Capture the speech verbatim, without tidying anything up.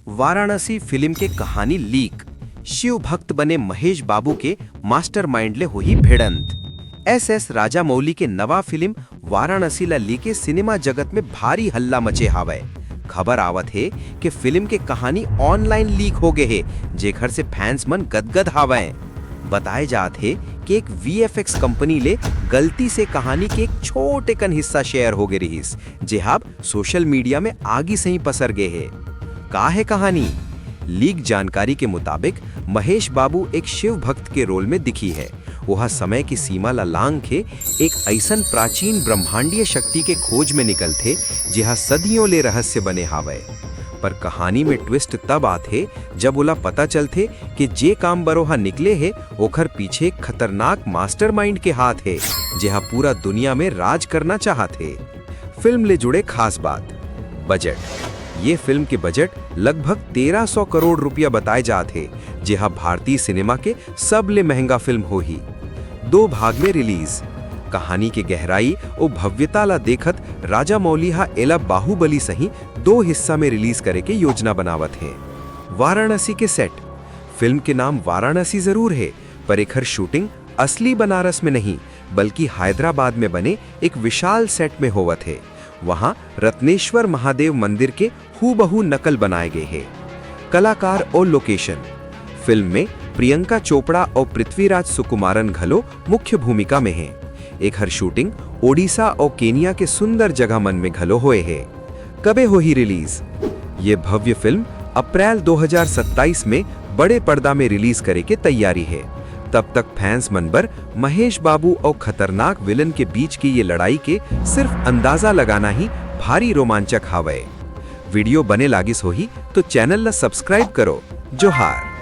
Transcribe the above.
Varanasi film के कहानी लीक, शिव भक्त बने महेश बाबू के मास्टरमाइंड ले होही भिड़ंत। एस एस राजामौली के नवा फिल्म वाराणसी ला लेके सिनेमा जगत में भारी हल्ला मचे हावय। खबर आवत हे कि फिल्म के कहानी ऑनलाइन लीक हो गए हे, जेखर से फैंस मन गदगद हावय। बताए जात हे कि एक वीएफएक्स कंपनी ले गलती से कहानी के एक छोटे कन हिस्सा शेयर हो गए रहिस, जेहा सोशल मीडिया में आगी सही पसर गए हे। का हे कहानी? लीक जानकारी के मुताबिक महेश बाबू एक शिव भक्त के रोल में दिखी हे। ओहा समय की सीमा ला लांघ के एक अइसन प्राचीन ब्रह्मांडीय शक्ति के खोज में निकलथे, जेहा सदियों ले रहस्य बने हावय। पर कहानी में ट्विस्ट तब आथे, जब ओला पता चलथे कि जे काम बर ओहा निकले हे, ओखर पीछे एक खतरनाक मास्टरमाइंड के हाथ हे, जेहा पूरा दुनिया में राज करना चाहत हे। फिल्म ले जुड़े खास बात। बजट। ये फिल्म के बजट लगभग तेरह सौ करोड़ रुपया बताए जात हे, जेहा भारतीय सिनेमा के सबले महंगा फिल्म होही। दो भाग में रिलीज। कहानी के गहराई अउ भव्यता ला देखत राजामौली हा एला बाहुबली सही दो हिस्सा में रिलीज करे के योजना बनावत हे। वाराणसी के सेट। फिल्म के नाम वाराणसी जरूर हे, पर एखर शूटिंग असली बनारस में नहीं, बल्कि हैदराबाद में बने एक विशाल सेट में होवत हे। वहां रत्नेश्वर महादेव मंदिर के हूबहू नकल बनाए गए हे। कलाकार और लोकेशन। फिल्म में प्रियंका चोपड़ा और पृथ्वीराज सुकुमारन घलो मुख्य भूमिका में हे। एखर शूटिंग ओडिशा और केनिया के सुंदर जगह मन में घलो होए हे। कबे होही रिलीज? ये भव्य फिल्म अप्रैल दो हज़ार सत्ताईस में बड़े पर्दा में रिलीज करे के तैयारी हे। तब तक फैंस मन बर महेश बाबू और खतरनाक विलन के बीच की ये लड़ाई के सिर्फ अंदाजा लगाना ही भारी रोमांचक हावय। वीडियो बने लागिस होही तो चैनल ला सब्सक्राइब करो। जोहार।